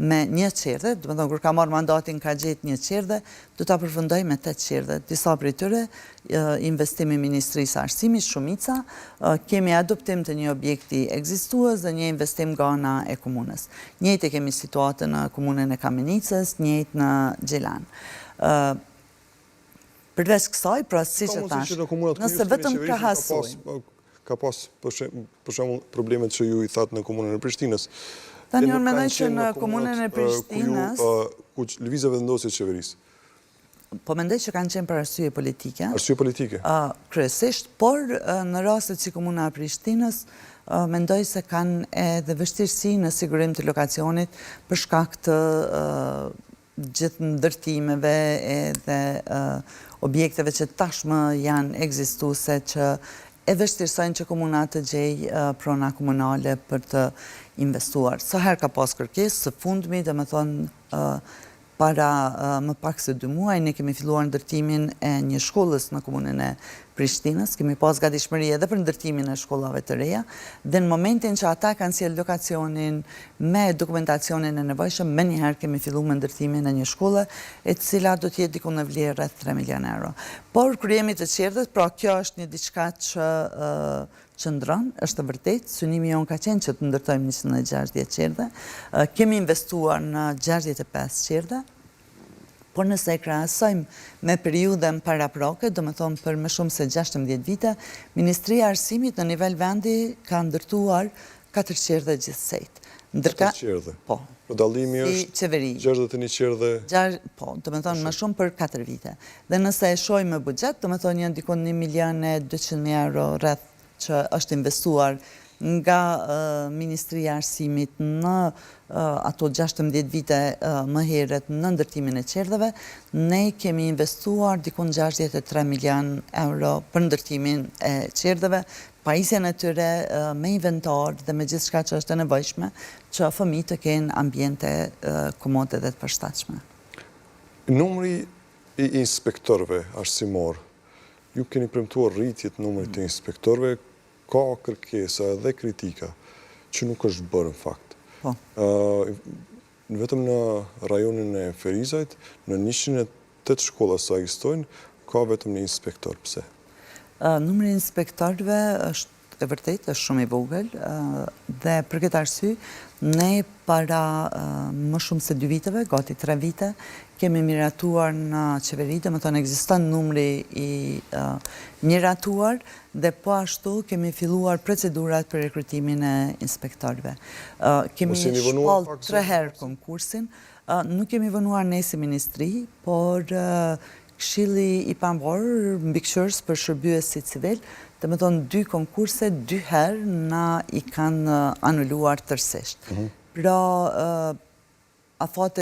me një çerdhe, domethënë kur ka marrë mandatin ka gjetë një çerdhe, do ta përfundojë me 8 çerdhe. Disa prej tyre investim i Ministrisë së Arsimit, shumica, kemi adoptim të një objekti ekzistues dhe një investim nga ana e komunës. Njëjtë e kemi situatën në komunën e Kamenicës, njëjtë në Gjilan. Përveç kësaj, pra siç e thashë, nëse vetëm krahasojmë. Ka pas, për shembull, problemet që ju i thatë në komunën e Prishtinës. Tani unë mendoj që në komunën e Prishtinës... Ku Lëvizja Vetëvendosje qeveris. Po mendoj që kanë qenë për arsye politike. Arsye politike. Kryesisht, por në rastet si komuna e Prishtinës, mendoj se kanë edhe vështirësi në sigurim të lokacionit për shkak të gjithë ndërtimeve edhe objekteve që tashmë janë ekzistuese që e vështirësojnë që komuna të gjejë prona komunale për të investuar. Sa herë ka pas kërkesë, së fundmi, domethënë, para më pak se dy muaj, ne kemi filluar ndërtimin e një shkollës në komunën e Prishtinës, kemi pas gatishmëri edhe për ndërtimin e shkollave të reja, dhe në momentin që ata kanë sjellë lokacionin me dokumentacionin e nevojshëm, menjëherë kemi fillu me ndërtimin e një shkolle, e cila do të jetë diku në vlerë rreth 3 milion euro. Por kur jemi te çerdhet, pra kjo është një diçka që qëndron, është e vërtetë, synimi jonë ka qenë që të ndërtojmë 160 çerdhe, kemi investuar në 65 çerdhe, Por nëse e krahasojmë me periudhën paraprake, domethënë për më shumë se 16 vite, Ministria e Arsimit në nivel vendi ka ndërtuar katër çerdhe gjithsejt. Katër çerdhe? Po. Po dallimi është 61 çerdhe? Po, domethënë më shumë për katër vite. Dhe nëse e shohim me buxhet, domethënë janë diku 1 milion e 200 mijë euro rreth që është investuar nga Ministria e Arsimit në ato 16 vite më herët në ndërtimin e çerdheve, ne kemi investuar diku 63 milion euro për ndërtimin e çerdheve, pajisjen e tyre me inventar dhe me gjithçka që është e nevojshme që fëmijët të kenë ambiente komode dhe të përshtatshme. Numri i inspektorëve arsimorë Ju keni premtuar rritje të numrit të inspektorëve, ka kërkesa edhe kritika që nuk është bërë në fakt. Po. Vetëm në rajonin e Ferizajt, në 108 shkolla sa ekzistojnë, ka vetëm një inspektor. Pse? Numri i inspektorëve është e vërtetë, është shumë i vogël dhe për këtë arsye ne para më shumë se dy viteve, gati tre vite, kemi miratuar në qeveri, domethënë ekziston numri i miratuar dhe po ashtu kemi filluar procedurat për rekrutimin e inspektorëve. Kemi shpall tre herë konkursin, nuk kemi vonuar ne si ministri, por Këshilli i Pavarur Mbikëqyrës për Shërbyesit Civilë, domethënë dy konkurse dy herë na i kanë anuluar tërësisht. Mhm. Pra, afatet.